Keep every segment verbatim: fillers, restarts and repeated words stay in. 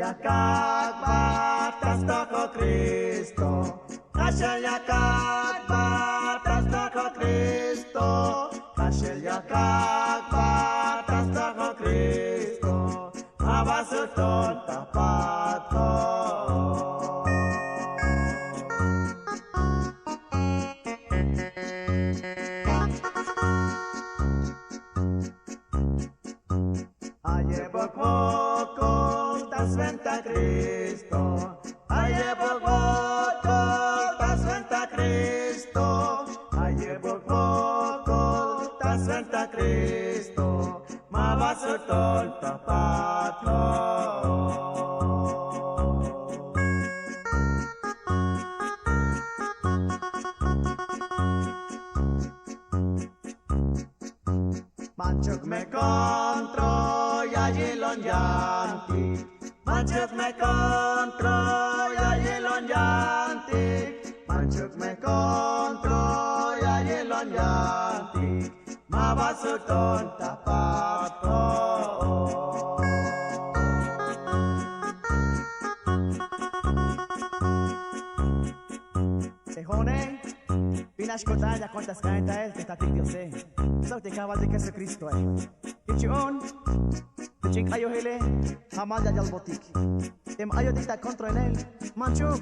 ya kak'bat ta stojol Cristo. K'axel ya kak'bat ta stojol Cristo. K'axel ya kak'bat ta stojol Cristo. Ma ba sujton ta patjoj. Ayebok wokol ta swenta Cristo. Ayebok wokol ta swenta Cristo. Ayebok wokol ta swenta Cristo. Ma ba sujton ta patjoj. Manchuk me kontrol ya yilon yantik. Manchuk me kontrol ya yilon yantik. Manchuk me kontrol ya yilon yantik. Ma ba sujton ta patjoj. Te jo'one, bin nax ko'tan ya ko'tan ta sk'anetael te jtatik Diose sok te kajwaltik Jesucristoe. Jich yu'un te ch'in k'ayojele jamal ya yalbotik. Teme ayotik ta kontrolenel, manchuk.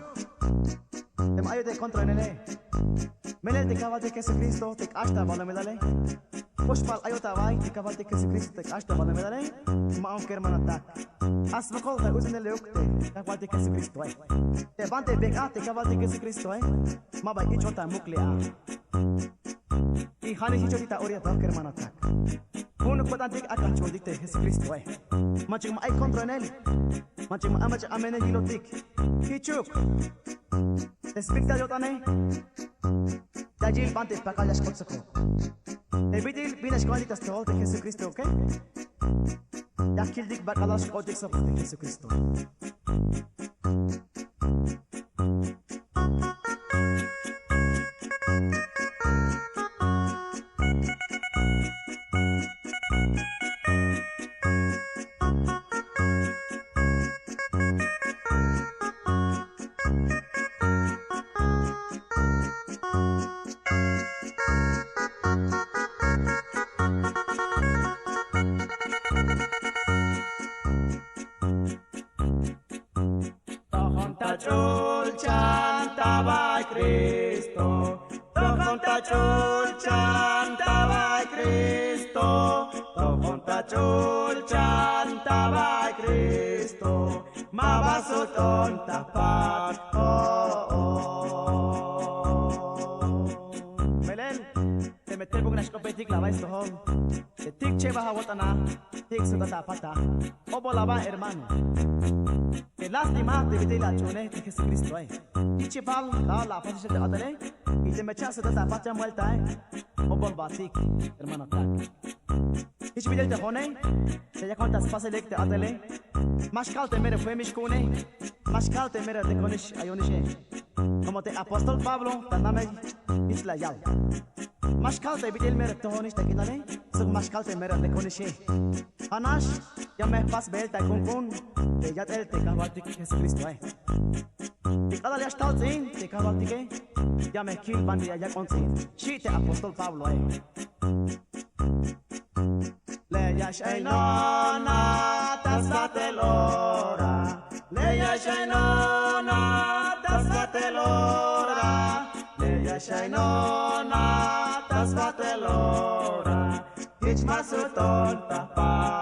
Teme ayotik ta kontrolenele, melel te kajwaltik Jesucristo te k'ax ta balomelale. K'ux bal ayot ta bay te kajwaltik Jesucristo te k'ax ta balomelale. Ma'uk kermanotak. Ja' smuk'ul ta uts'inel euk te kajwaltik Jesucristoe. Te banti bijk'aj te kajwaltik Jesucristoe, ma ba ich'ot ta muk'ul a. Y ja'nix jichotik ta ora yatoq kermanotak. Junuk ko'tantik ak'a jch'uuntik te Jesucristoe. Manchuk ma ay kontrolenel. Manchuk ma ay mach'a amenel yilotik. Jichuk. Te spiktal yo'tane ya yil banti pakal ya xk'ot sok. Te bit'il bin nax ko'tantik ta stojol te Jesucristo, ¿ok? Ya kiltik bak'alal xk'otik sok te Jesucristo. Tojon ta ch'ulchan ta bay Cristo. Tojon ta ch'ulchan ta bay Cristo. Tojon ta ch'ulchan ta bay Cristo. Ma ba sujton ta patjoj. Melel teme tebuk nax k'opetik la bay stojol. Te tik cheb a awo'tan a, tik sujtat ta apat a. Obol aba hermano. Te lástima te bit'il la ach'uunej te Jesucristoe. Jich chibal k'alal la apasix te a'tele. Y teme cha'sujtat ta apat yan bueltae, obol batik hermanotak. Jich bit'il te jo'one, te yakon ta spaselik te a'tele. Ma xkal te mero jemix ku'une. Ma xkal te mero lekonix ayonixe. Como te apóstol Pablo ta namey jich la yal. Ma xkal te bit'il mero jtojonix ta k'inale, sok ma xkal te mero lekonixe. Ja'nax ya me jpasbel ta k'unk'un te yat'el te kajwaltik Jesucristoe. Y k'alal ya xtal ts'in te kajwaltike, ya me jkil banti ya yak'on ts'in, xi' te apóstol Pabloe. Ley ya x'einona ta sbajtel ora. Ley ya x'einona ta sbajtel ora. Ley ya x'einona ta sbajtel ora. Jich ma sujton ta patjoj.